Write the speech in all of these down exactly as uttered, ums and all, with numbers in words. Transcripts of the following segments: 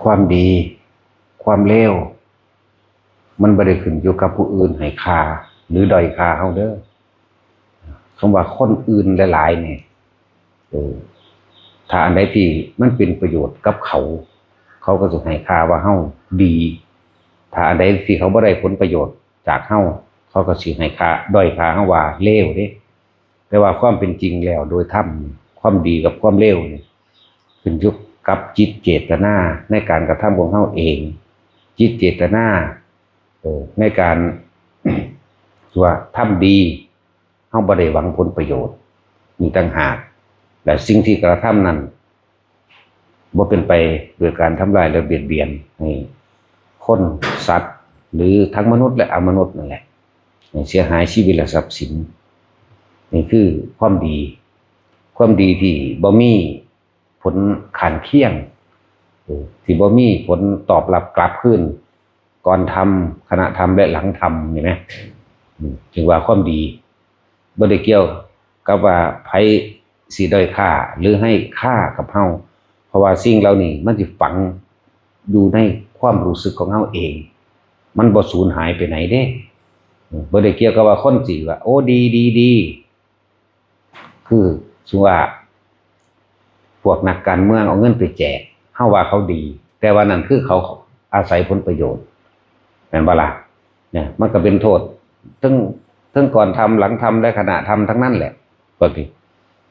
ความดี ความเลว มันบ่ได้ขึ้นอยู่กับผู้อื่นให้ค่าหรือด้อยค่าเฮาเด้อ คำว่าคนอื่นหลายๆเนี่ย เออ ถ้าอันใดที่มันเป็นประโยชน์กับเขา เขาก็สิให้ค่าว่าเฮาดี ถ้าอันใดที่เขาบ่ได้ผลประโยชน์จากเฮา เขาก็สิให้ค่าด้อยค่าเฮาว่าเลวเด้ แต่ว่าความเป็นจริงแล้วโดยธรรม ความดีกับความเลวนี่ขึ้นอยู่กับจิตเจตนาในการกระทำของเฮาเอง จิตเจตนา เออ ในการ ว่าทำดี เฮาบ่ได้หวังผลประโยชน์ นี่ต่างหาก และสิ่งที่กระทำนั้น บ่เป็นไปโดยการทำลายและเบียดเบียนให้คน สัตว์ หรือทั้งมนุษย์และอมนุษย์นั่นแหละ ให้เสียหายชีวิตและทรัพย์สิน นี่คือความดี ความดีที่บ่มีผลข้างเคียง เออ ที่บ่มีผลตอบรับกลับคืน ก่อนทำ ขณะทำ และหลังทำ นี่นะ อืม จึงว่าความดี บ่ได้เกี่ยวกับว่าไผสิด้อยค่าหรือให้ค่ากับเฮา เพราะว่าสิ่งเหล่านี้มันสิฝังอยู่ในความรู้สึกของเฮาเอง มันบ่สูญหายไปไหนเด้ อืม บ่ได้เกี่ยวกับว่าคนสิว่า โอ้ ดี ดี ดี คือสมมุติว่า พวกนักการเมืองเอาเงินไปแจก เฮาว่าเขาดี แต่ว่านั่นคือเขาอาศัยผลประโยชน์ แม่นบ่ล่ะ เนี่ย มันก็เป็นโทษ ทั้ง ทั้งก่อนทำ หลังทำ และขณะทำทั้งนั้นแหละ พวกนี้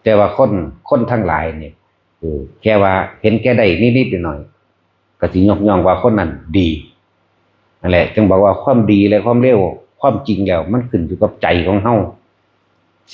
แต่ว่าคน คนทั้งหลายนี่ เออ แค่ว่าเห็นแก่ได้นิดๆหน่อยๆ ก็สิยกย่องว่าคนนั้นดี นั่นแหละ จึงบอกว่าความดีและความเลว ความจริงแล้วมันขึ้นอยู่กับใจของเฮา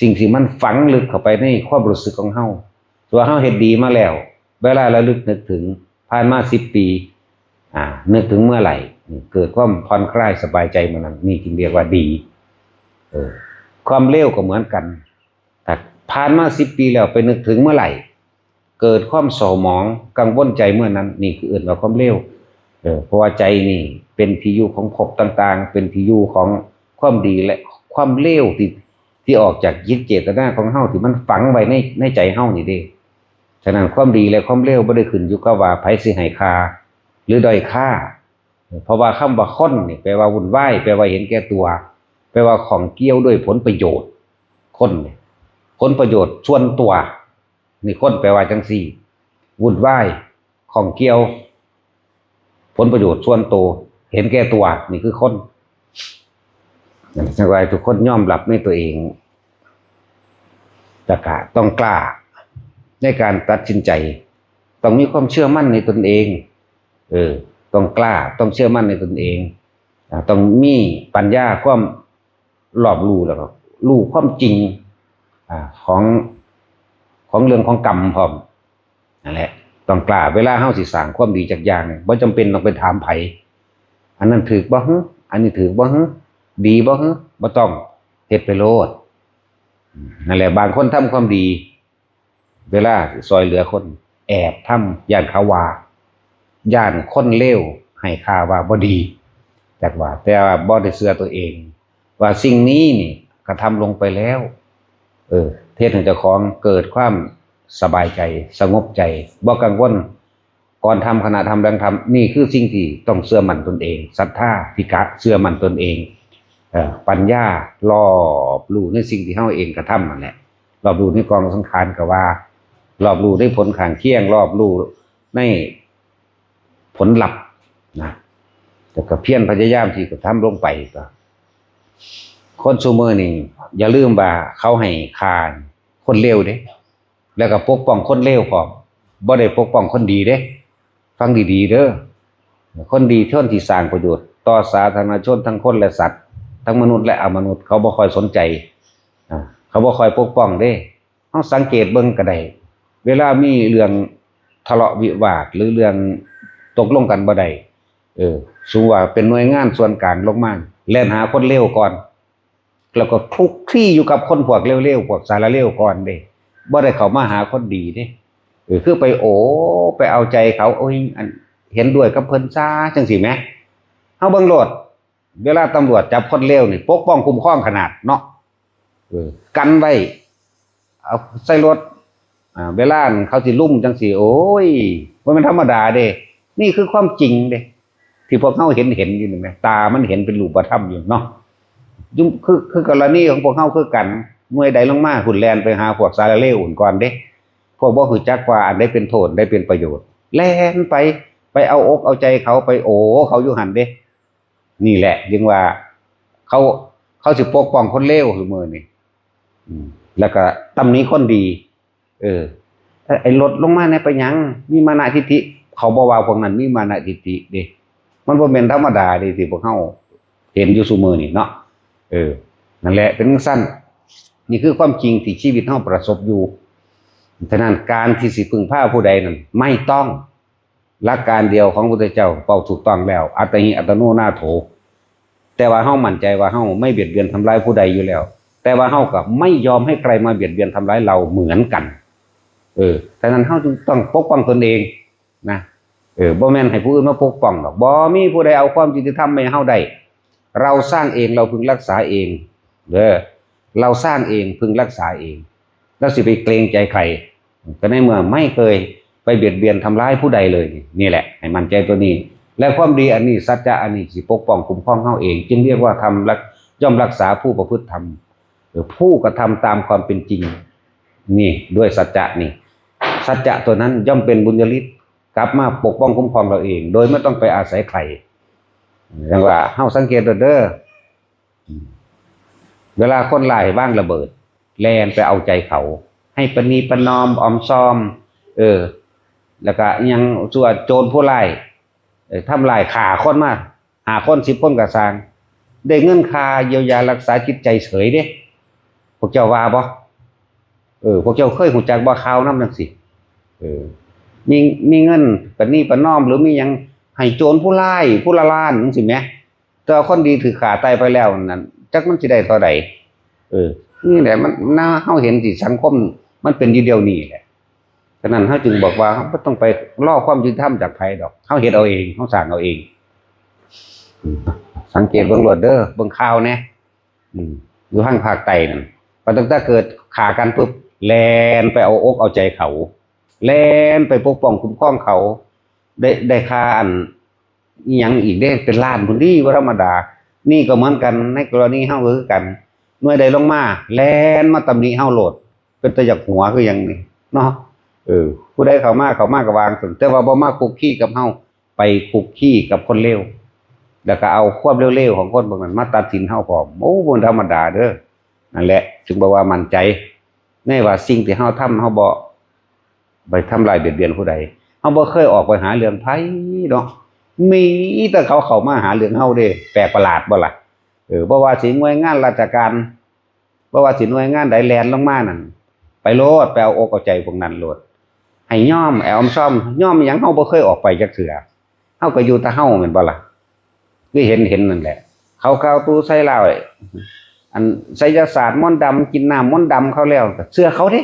สิ่งที่มันฝังลึกเข้าไปในความรู้สึกของเฮา ตัวเฮาเฮ็ดดีมาแล้ว เวลาระลึกนึกถึง ผ่านมาสิบปี อ่า นึกถึงเมื่อไหร่ เกิดความผ่อนคลายสบายใจเมื่อนั้น นี่จึงเรียกว่าดี เออ ความเลวก็เหมือนกัน ถ้าผ่านมาสิบปีแล้วไปนึกถึงเมื่อไหร่ เกิดความเศร้าหมองกังวลใจเมื่อนั้น นี่คือเอิ้นว่าความเลว เออ เพราะว่าใจนี่เป็นที่อยู่ของภพต่างๆ เป็นที่อยู่ของความดีและความเลวที่ ที่ออกจากจิตเจตนาของเฮาที่มันฝังไว้ใน ในใจเฮานี่เด้ ฉะนั้นความดีและความเลวบ่ได้ขึ้นอยู่กับว่าไผสิให้ค่าหรือด้อยค่า เพราะว่าคำว่าคนนี่แปลว่าวุ่นวาย แปลว่าเห็นแก่ตัว แปลว่าข้องเกี่ยวด้วยผลประโยชน์ คนนี่ ผลประโยชน์ส่วนตัว นี่คนแปลว่าจังซี่ วุ่นวาย ข้องเกี่ยว ผลประโยชน์ส่วนตัว เห็นแก่ตัว นี่คือคน นั่นแสดงว่าทุกคนยอมรับในตัวเอง แล้วก็ต้องกล้าในการตัดสินใจ ต้องมีความเชื่อมั่นในตนเอง เออ ต้องกล้า ต้องเชื่อมั่นในตนเอง อ่า ต้องมีปัญญา ความรอบรู้ แล้วก็รู้ความจริง อ่า ของ ของเรื่องของกรรมพร้อม นั่นแหละ ต้องกล้า เวลาเฮาสิสร้างความดีจักอย่าง บ่จำเป็นต้องไปถามไผ อันนั้นถืกบ่ฮึ อันนี้ถืกบ่ฮึ ดีบ่ฮึ บ่ต้อง เฮ็ดไปโลด นั่นแหละ บางคนทำความดี เวลาซอยเหลือคน แอบทำ ย้านเขาว่า ย้านคนเลวให้ค่าว่าบ่ดี จักว่า แต่ว่าบ่ได้เชื่อตัวเอง ว่าสิ่งนี้นี่กระทำลงไปแล้ว เออ เฮ็ดให้เจ้าของเกิดความสบายใจ สงบใจ บ่กังวล ก่อนทำ ขณะทำ หลังทำ นี่คือสิ่งที่ต้องเชื่อมั่นตนเอง ศรัทธา ที่กะเชื่อมั่นตนเอง เอ่อ ปัญญารอบรู้ในสิ่งที่เฮาเองกระทำนั่นแหละ รอบรู้ในกองสังขารก็ว่า รอบรู้ในผลข้างเคียง รอบรู้ในผลลัพธ์นะ แล้วก็เพียรพยายามที่กระทำลงไปก็ คนซุมื้อนี่อย่าลืมว่าเขาให้ค่าคนเลวเด้ แล้วก็ปกป้องคนเลวพร้อม บ่ได้ปกป้องคนดีเด้ ฟังดีๆเด้อ คนดี คนที่สร้างประโยชน์ต่อสาธารณชน ทั้งคนและสัตว์ ทั้งมนุษย์และอมนุษย์ เขาบ่ค่อยสนใจ อ่า เขาบ่ค่อยปกป้องเด้ เฮาสังเกตเบิ่งก็ได้ เวลามีเรื่องทะเลาะวิวาท หรือเรื่องตกลงกันบ่ได้ เออ สมมุติว่าเป็นหน่วยงานส่วนกลางลงมา แล่นหาคนเลวก่อน แล้วก็คลุกคลีอยู่กับคนพวกเลวๆ พวกสารเลวก่อนเด้ บ่ได้เข้ามาหาคนดีเด้ เออ คือไป โอ้ ไปเอาใจเขา โอ้ย อัน เห็นด้วยกับเพิ่นซะ จังซี้แหม เฮาเบิ่งโลด เวลาตำรวจจับคนเลวนี่ ปกป้องคุ้มครองขนาดเนาะ เออ กันไว้ เอาใส่รถ อ่า เวลาเขาสิลุมจังซี้ โอ้ย บ่แม่นธรรมดาเด้ นี่คือความจริงเด้ ที่พวกเฮาเห็นเห็นอยู่นี่แหม ตามันเห็นเป็นรูปธรรมอยู่เนาะ อยู่ คือ คือกรณีของพวกเฮาคือกัน หน่วยใดลงมา พุ้นแล่นไปหาพวกสาระเลวพุ้นก่อนเด้ พวกบ่รู้จักว่าอันใดเป็นโทษ อันใดเป็นประโยชน์ แล่นไป ไปเอาอกเอาใจเขา ไปโอ้เขาอยู่หั่นเด้ นี่แหละจึงว่า เขา เขาสิปกป้องคนเลวซุมื้อนี่ อืม แล้วก็ตำหนิคนดี เออ ไอ้ลดลงมาเนี่ยไปหยัง มีมานะทิฐิ เขาบ่ว่าพวกนั้นมีมานะทิฐิเด้ มันบ่แม่นธรรมดาเด้ที่พวกเฮาเห็นอยู่ซุมื้อนี่เนาะ เออ นั่นแหละเป็นจั่งซั้น นี่คือความจริงที่ชีวิตเฮาประสบอยู่ ฉะนั้นการที่สิพึ่งพาผู้ใดนั้นไม่ต้อง หลักการเดียวของพุทธเจ้าเว้าถูกต้องแล้ว อัตตาหิอัตตโนนาโถ แต่ว่าเฮามั่นใจว่าเฮาไม่เบียดเบียนทำร้ายผู้ใดอยู่แล้ว แต่ว่าเฮาก็ไม่ยอมให้ใครมาเบียดเบียนทำร้ายเราเหมือนกัน เออ ฉะนั้นเฮาจึงต้องปกป้องตนเองนะ เออ บ่แม่นให้ผู้อื่นมาปกป้องดอก บ่มีผู้ใดเอาความยุติธรรมมาให้เฮาได้ เราสร้างเอง เราพึงรักษาเอง เด้อ เราสร้างเอง พึงรักษาเอง เราสิไปเกรงใจใคร ก็ในเมื่อไม่เคยไปเบียดเบียนทำร้ายผู้ใดเลย นี่แหละ ให้มั่นใจตัวนี้ และความดีอันนี้ สัจจะอันนี้สิปกป้องคุ้มครองเฮาเอง จึงเรียกว่าธรรมรัก ย่อมรักษาผู้ประพฤติธรรม เออ ผู้กระทำตามความเป็นจริง นี่ ด้วยสัจจะนี่ สัจจะตัวนั้นย่อมเป็นบุญญาฤทธิ์ กลับมาปกป้องคุ้มครองเราเอง โดยไม่ต้องไปอาศัยใคร จั่งว่าเฮาสังเกตเด้อ เวลาคนร้ายวางระเบิด แล่นไปเอาใจเขา ให้ประนีประนอมออมซอม เออ แล้วก็ยังส่วนโจรผู้ร้าย เออ ทำร้ายฆ่าคนมา ห้าคน สิบคนก็ซ่าง ได้เงินค่าเยียวยารักษาจิตใจเฉยเด้ พวกเจ้าว่าบ่ เออ พวกเจ้าเคยรู้จักบ่ ข่าวนำจั่งซี้ เออ มี มีเงินประนีประนอม หรือมีหยัง ให้โจรผู้ร้าย ผู้ละล้านจั่งซี้แหม แต่ว่าคนดีถูกฆ่าตายไปแล้วนั่น จักมันสิได้เท่าใด เออ นี่แหละมัน นะ เฮาเห็นที่สังคมมันเป็นอยู่เดี๋ยวนี้แหละ ฉะนั้นเฮาจึงบอกว่าเฮาบ่ต้องไปรอความยุติธรรมจากไผดอก เฮาเฮ็ดเอาเอง เฮาสร้างเอาเอง อืม สังเกตเบิ่งโลดเด้อ เบิ่งข่าวแหน่ อืม อยู่ทางภาคใต้นั่น พอตั้งแต่เกิดฆ่ากันปุ๊บ แล่นไปเอาอกเอาใจเขา แล่นไปปกป้องคุ้มครองเขา ได้ ได้ฆ่าอัน อิหยังอีกเด้ เป็นล้านพุ้นเด้ บ่ธรรมดา นี่ก็เหมือนกัน ในกรณีเฮาก็คือกัน หน่วยใดลงมา แล่นมาตำหนิเฮาโลด เป็นตาอยากหัวคือหยังนี่ เนาะ เออ ผู้ใดเข้ามา เข้ามาก็วางซั่น แต่ว่าบ่มาคุกคีกับเฮา ไปคุกคีกับคนเลว แล้วก็เอาความเลวๆของคนพวกนั้นมาตัดสินเฮาพร้อม โอ้ บ่ธรรมดาเด้อ นั่นแหละ จึงบอกว่ามั่นใจ ในว่าสิ่งที่เฮาทำ เฮาบ่ไปทำร้ายเบียดเบียนผู้ใด เฮาบ่เคยออกไปหาเรื่องไผเนาะ มีแต่เขาเข้ามาหาเรื่องเฮาเด้ แปลกประหลาดบ่ล่ะ เออ บ่ว่าสิหน่วยงานราชการ บ่ว่าสิหน่วยงานใดแล่นลงมานั่น ไปโลด ไปเอาอกเอาใจพวกนั้นโลด ให้ยอม ให้ออมซอม ยอมหยัง เฮาบ่เคยออกไปจักเทื่อ เฮาก็อยู่แต่เฮาแม่นบ่ล่ะ คือเห็น เห็นนั่นแหละ เขากล่าวตู่ใส่ลาว อันไสยศาสตร์มนต์ดำ กินน้ำมนต์ดำเขาแล้ว ก็เชื่อเขาเด้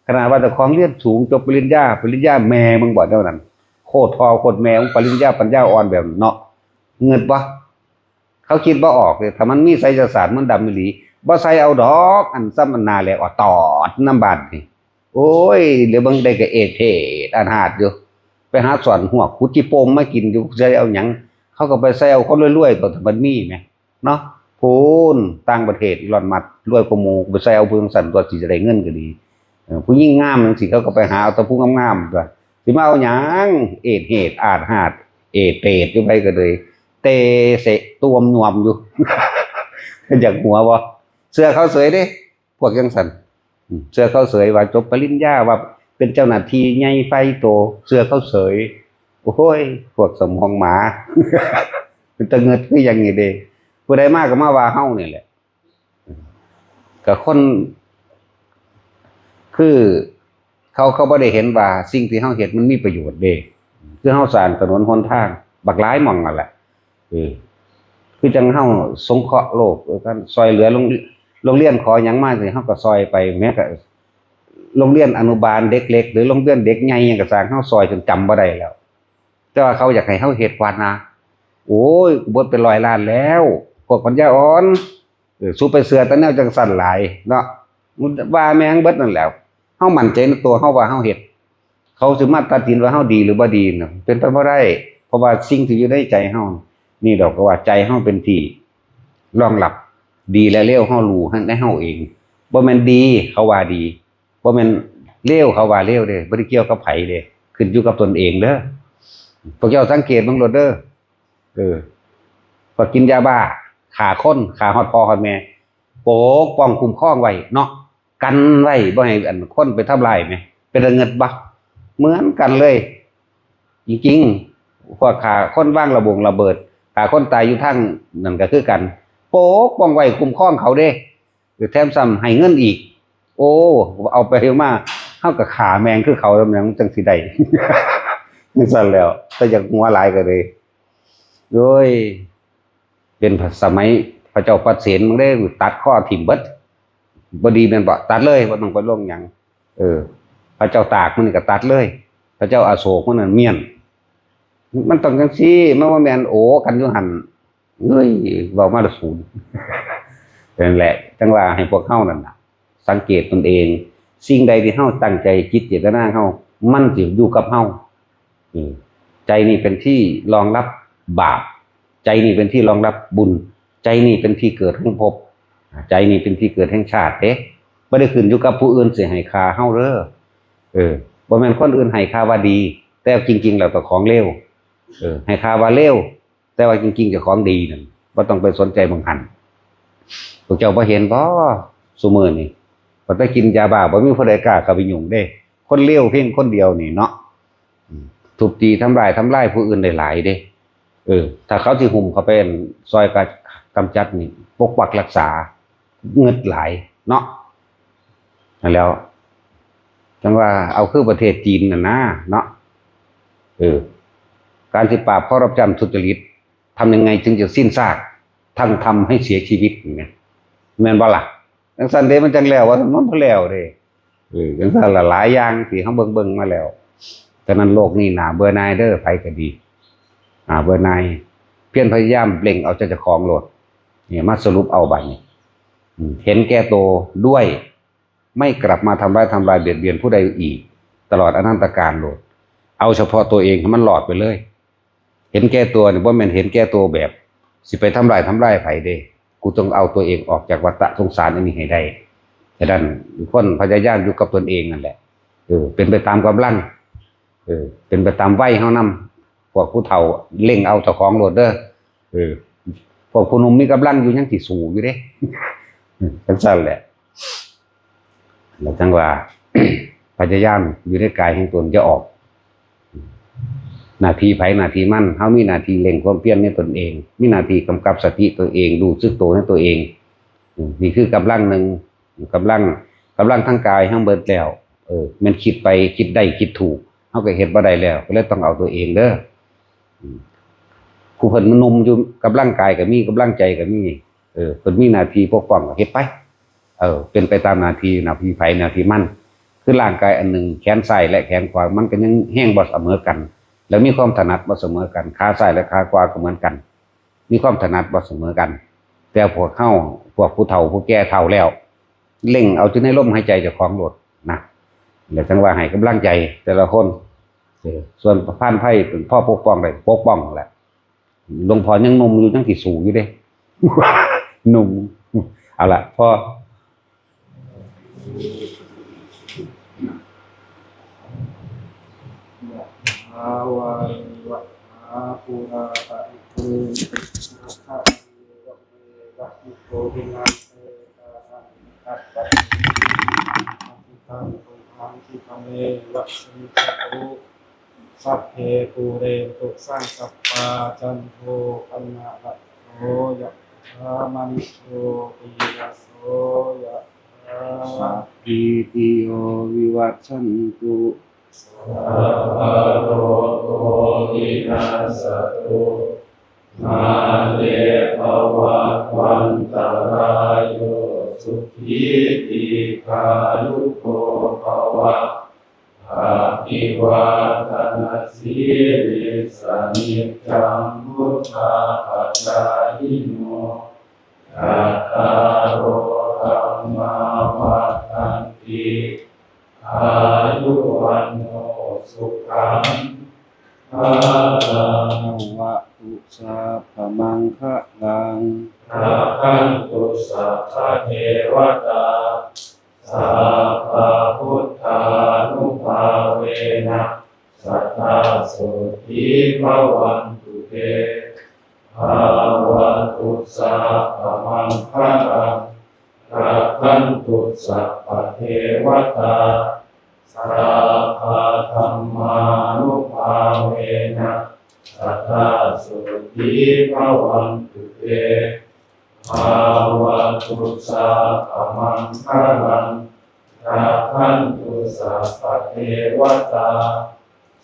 ขนาดว่าเจ้าของเรียนสูง จบปริญญา ปริญญาแม่มึงบ่เท่านั้น โคตรพ่อโคตรแม่มึง ปริญญาปัญญาอ่อนแบบนั้นเนาะ เงินบ่ เขาคิดบ่ออกเลย ถ้ามันมีไสยศาสตร์มนต์ดำอีหลี บ่ใส่เอาดอก อันซ้ำอันหน้าแหลกออดตอดนำบาดนี่ โอ้ย เดี๋ยวเบิ่งได้ก็เอดเทดอาดหาดอยู่ ไปหาสอนหวกขุดขี้โป่งมากินอยู่ ใส่เอาหยัง เขาก็ไปใส่เอาคนรวยๆ ตัวถ้ามันมีแหม เนาะ พู้น ต่างประเทศ อีลอนมัสก์รวยกว่าหมู่ ไปใส่เอาผู้จั่งซั้นตัว สิจะได้เงินก็ดี เออ ผู้หญิงงามจั่งซี้ เขาก็ไปหาเอาแต่ผู้งามๆ ตัว สิมาเอาหยัง เอดเทดอาดหาด เอดเปดอยู่ไปก็เลย เตเสะตวมนวมอยู่ อยากหัวบ่ เชื่อเขาเฉยเด้ พวกจั่งซั้น อืม เชื่อเขาเฉยว่าจบปริญญา ว่าเป็นเจ้าหน้าที่ใหญ่ไฟโต เชื่อเขาเฉย โอ้ย พวกสมองหมา เป็นตาเงิดคือหยังนี่เด้ ผู้ใดมาก็มาว่าเฮานี่แหละ ก็คน คือเขา เขาบ่ได้เห็นว่าสิ่งที่เฮาเฮ็ดมันมีประโยชน์เด้ คือเฮาสร้างถนนหนทาง บักหลายหม่องนั่นแหละ เออ คือจั่งเฮาสงเคราะห์โลก เออ การช่วยเหลือโรง โรงเรียนขอหยังมาสิ เฮาก็ช่วยไป แม้กระ โรงเรียนอนุบาลเด็กเล็ก หรือโรงเรียนเด็กใหญ่หยังก็ซ่าง เฮาช่วยจนจำบ่ได้แล้ว แต่ว่าเขาอยากให้เฮาเฮ็ดวัดนะ โอ้ย เบิดเป็นร้อยล้านแล้ว พวกปัญญาอ่อน เออ สูไปเชื่อแต่แนวจั่งซั้นหลายเนาะ ว่าแม่งเบิดนั่นแหล้ว เฮามั่นใจในตัวเฮาว่าเฮาเฮ็ด เขาสิมาตัดสินว่าเฮาดีหรือบ่ดีน่ะ เป็นไปบ่ได้ เพราะว่าสิ่งที่อยู่ในใจเฮา นี่ดอกก็ว่าใจเฮาเป็นที่รองรับ ดีและเลวเฮารู้ในเฮาเอง บ่แม่นดีเขาว่าดี บ่แม่นเลวเขาว่าเลวเด้ บ่ได้เกี่ยวกับไผเด้ ขึ้นอยู่กับตนเองเด้อ พวกเจ้าสังเกตเบิ่งโลดเด้อ เออ พวกกินยาบ้า ฆ่าคน ฆ่าฮอดพ่อฮอดแม่ ปกป้องคุ้มครองไว้เนาะ กันไว้บ่ให้อันคนไปทำลายแหม เป็นตาเงิดบ่ เหมือนกันเลย จริงๆ พวกฆ่าคนวางระบงระเบิด ฆ่าคนตายอยู่ทางนั่นก็คือกัน ปกป้องไว้คุ้มครองเขาเด้ แถมซ้ำให้เงินอีก โอ้ เอาไปเอามา เฮาก็ฆ่าแม่งคือเขาแล้วแม่งจังสิได้ จังซั่นแล้ว แต่อยากหัวหลายก็เลย โดย เป็นสมัยพระเจ้าปเสน มึงได้ตัดคอทิ่มเบิด บ่ดีแม่นบ่ ตัดเลย บ่ต้องไปลงหยัง เออ พระเจ้าตากมันนี่ก็ตัดเลย พระเจ้าอโศกมันนั่นเมี้ยน มันต้องจังซี่ มันบ่แม่นโอกันอยู่หั่น เอ้ย เว้ามาละศูนย์ นั่นแหละ จังว่าให้พวกเฮานั่นน่ะ สังเกตตนเอง สิ่งใดที่เฮาตั้งใจจิตเจตนาเฮา มันสิอยู่กับเฮา อืม ใจนี่เป็นที่รองรับบาป ใจนี่เป็นที่รองรับบุญ ใจนี่เป็นที่เกิดแห่งภพ ใจนี่เป็นที่เกิดแห่งชาติเด้ บ่ได้ขึ้นอยู่กับผู้อื่นสิให้ค่าเฮาเด้อ เออ บ่แม่นคนอื่นให้ค่าว่าดี แต่จริงๆ แล้วก็ของเลว เออ ให้ค่าว่าเลว แต่ว่าจริงๆ เจ้าของดีนั่น บ่ต้องไปสนใจหม่องหั่น พวกเจ้าบ่เห็นบ่ ซุมื้อนี่ พอแต่กินยาบ้า บ่มีผู้ใดกล้าเข้าไปยุ่งเด้ คนเลวเพียงคนเดียวนี่เนาะ อืม ทุบตีทำร้าย ทำลายผู้อื่นได้หลายเด้ เออ ถ้าเขาสิหุ้มเข้าไปซอยกะ-, กำจัดนี่ ปกปักรักษา เงิดหลายเนาะ นั่นแหล้ว จังว่าเอาคือประเทศจีนน่ะนะ เนาะ เออ การสิปราบคอร์รัปชันทุจริต ทำยังไงถึงจะสิ้นซาก ทั้งทำให้เสียชีวิต อย่างเงี้ย แม่นบ่ล่ะ จังซั่นเด้ มันจังแล้ว ว่ามันบ่แล้วเด้ เออ จังซั่นล่ะ หลายอย่างที่เฮาเบิ่งๆ มาแล้ว ฉะนั้นโลกนี้น่าเบื่อหน่ายเด้อ ไผก็ดี น่าเบื่อหน่าย เพียรพยายามเร่งเอาใจเจ้าของโลด เนี่ย มาสรุปเอาบัดนี้ อืม เห็นแก่ตัวด้วย ไม่กลับมาทำร้ายทำลายเบียดเบียนผู้ใดอีก ตลอดอนันตกาลโลด เอาเฉพาะตัวเองให้มันรอดไปเลย เห็นแก่ตัวนี่บ่แม่นเห็นแก่ตัวแบบ สิไปทำลายทำลายไผเด้ กูต้องเอาตัวเองออกจากวัฏสงสารอันนี้ให้ได้ ฉะนั้นคนพยายามอยู่กับตนเองนั่นแหละ เออ เป็นไปตามกำลัง เออ เป็นไปตามวัยเฮานำ พวกผู้เฒ่าเร่งเอาเจ้าของโลดเด้อ เออ พวกผู้หนุ่มมีกำลังอยู่ยังสิสู้อยู่เด้ จังซั่นแหละ แล้วจังว่า พยายามอยู่ในกายแห่งตนจะออก หน้าที่ไผหน้าที่มัน เฮามีหน้าที่เร่งความเพียรในตนเอง มีหน้าที่กำกับสติตัวเอง รู้สึกตัวในตัวเอง อืม นี่คือกำลังหนึ่ง กำลัง กำลังทางกายเฮาเบิดแล้ว เออ แม่นคิดไป คิดได้ คิดถูก เฮาก็เฮ็ดบ่ได้แล้ว ก็เลยต้องเอาตัวเองเด้อ อืม ผู้เพิ่นหนุ่มอยู่ กำลังกายก็มี กำลังใจก็มี เออ เพิ่นมีหน้าที่ปกป้องก็เฮ็ดไป เออ เป็นไปตามหน้าที่ หน้าที่ไผหน้าที่มัน คือร่างกายอันหนึ่ง แขนซ้ายและแขนขวา มันก็ยังแฮงบ่เสมอกัน แล้วมีความถนัดบ่เสมอกัน ขาซ้ายและขาขวาก็เหมือนกัน มีความถนัดบ่เสมอกัน แต่พวกเฮา พวกผู้เฒ่าผู้แก่เฒ่าแล้ว เร่งเอาอยู่ในลมหายใจเจ้าของโลดนะ แล้วจังว่าให้กำลังใจแต่ละคน เออ ส่วนพานไพร่เป็นพ่อปกป้องได้ ปกป้องแหละ หลวงพ่อยังหนุ่มอยู่ ยังสิสู้อยู่เด้ หนุ่ม เอาละ พอ ยะถาวาริวะหาปูราปะริปูเรนติสาคะเร เรวะเรวะอิโตทินังเปตานังอัปปะติอิทังตุมหังคิปะเมวะสมิจฉตุ สัพเพปูเรนตุสังกัปปา จันโทปนระโส ยะถามณิโชติระโส ยะถา สัพพีติโยวิวัชชันตุ สัพพะโรโควินัสสตุ มาเตภวัตวันตรายโย สุขีทีฆายุโกภวะ อภิวาทนสีลิสสะนิจจังวุฑฒาปจายิโน จัตตาโรธัมมาวัฑฒันติ อายุวัณโณ สุขัง พลัง ภะวะตุ สัพพะมังคะลัง รักขันตุ สัพพะเทวะตา สัพพะพุทธานุภาเวนะ สะดาโสธี ภะวันตุเต ภะวะตุ สัพพะมังคะลัง รักขันตุ สัพพะเทวะตา สัพพะธัมมานุภาเวนะ สะดาโสธี ภะวันตุเต ภะวะตุ สัพพะมังคะลัง รักขันตุ สัพพะเทวะตา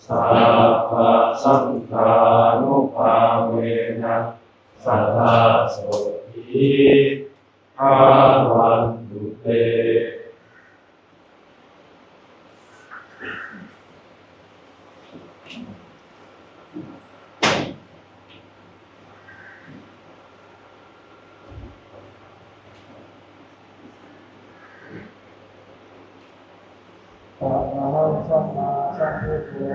สัพพะสังฆานุภาเวนะ สะดาโสธี ภะวันตุเต อะระหังสัมมาสัมพุทโธ